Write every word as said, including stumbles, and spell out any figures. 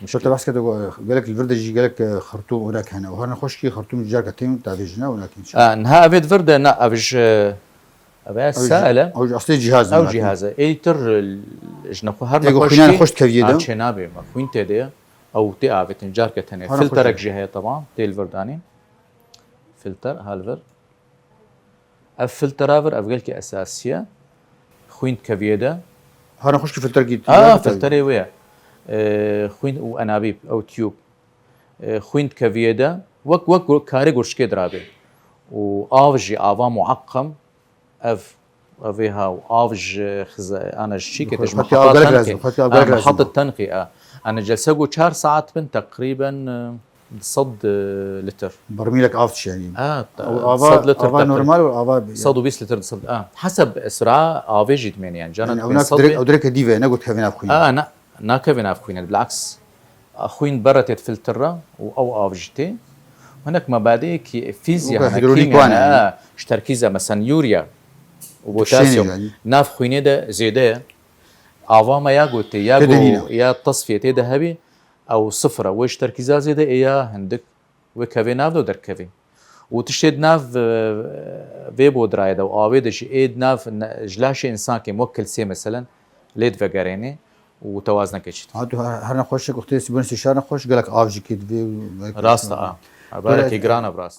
Şo te behs kete ku gelek li vir de jî gelek, e, xertûm û nak hene. Û her nexweşkî xertûm careke tên tavêjine û nakên çi. E, niha ev ê di vir de ne, ev ji, ev e saile. Ew ji aslê cihaz Ew cihaz e. Ê tir, e, ji nexwe her Tê ku xwînan nexweşkî xweş teviye de. çê nabê me. Xwîn tê de ye. Ew tê avêtin careke tenê. Her nexweşkî. Filterek jî heye, temam. Tê li vir danîn. Filter, ha li vir. Ev filtera vir, ev gelkî esasî ye. Xwîn dikeviyê de. Her nexweşkî filter gît. A, filterê wê ye. E, xwîn û enabîb, ew tube. E, xwîn dikeviyê de. Wek, wek gur- karê gurşkê dirabê. Û av jî, ava muaqqem, ev, ev ê ha, û av ji xize-, ana ji çîkê te ji Xwetî av gelek mehatat lazim, tenqî. xwetî av A, gelek lazim. Mehatat tenqî, a. Ana celse ku çar saat bin teqrîben, e, di sed, e, liter. Bermîlek av dişe yanî. A, Ew ava, sed liter ava teqrîben. Normal û ava. Sed û bîst liter di sed. A, heseb sura avê jî dimêne yani. Cana Yani ew dimên nak sed direk, bin. Ew direk dîve, ne got kevin av xwîn. A, na, nakevin av xwîne. Bilaks, a, xwîn berre tê filtre û ew av jî tê. Hinek mebadeyekî fîzya, Weke hinek hidrolîk kîmya wan ne, yani. A, ji terkîza, mesela, yûrya û Dikşênê potasyum yani. Nav xwînê de zêde ye. Ava me ya gotê, ya Tê de go, nîne. Ya tesfiyê tê de hebî, ew sifir e. Wê ji terkîza zêde ê ya hindik, wê kevê nav de û derkevê. Û tiştê di nav, e, vê bodrayê de û avê de jî ê di nav ne, ji laşê însankê wek kilsê, meselen, lê divegerênê û tewaz neke çi. Ha, tu her, her nexweşek wextê sîbûn sîşar nexweş, gelek av jî kê divê û belkî Rast e, a. Barekî giran e, bi rast.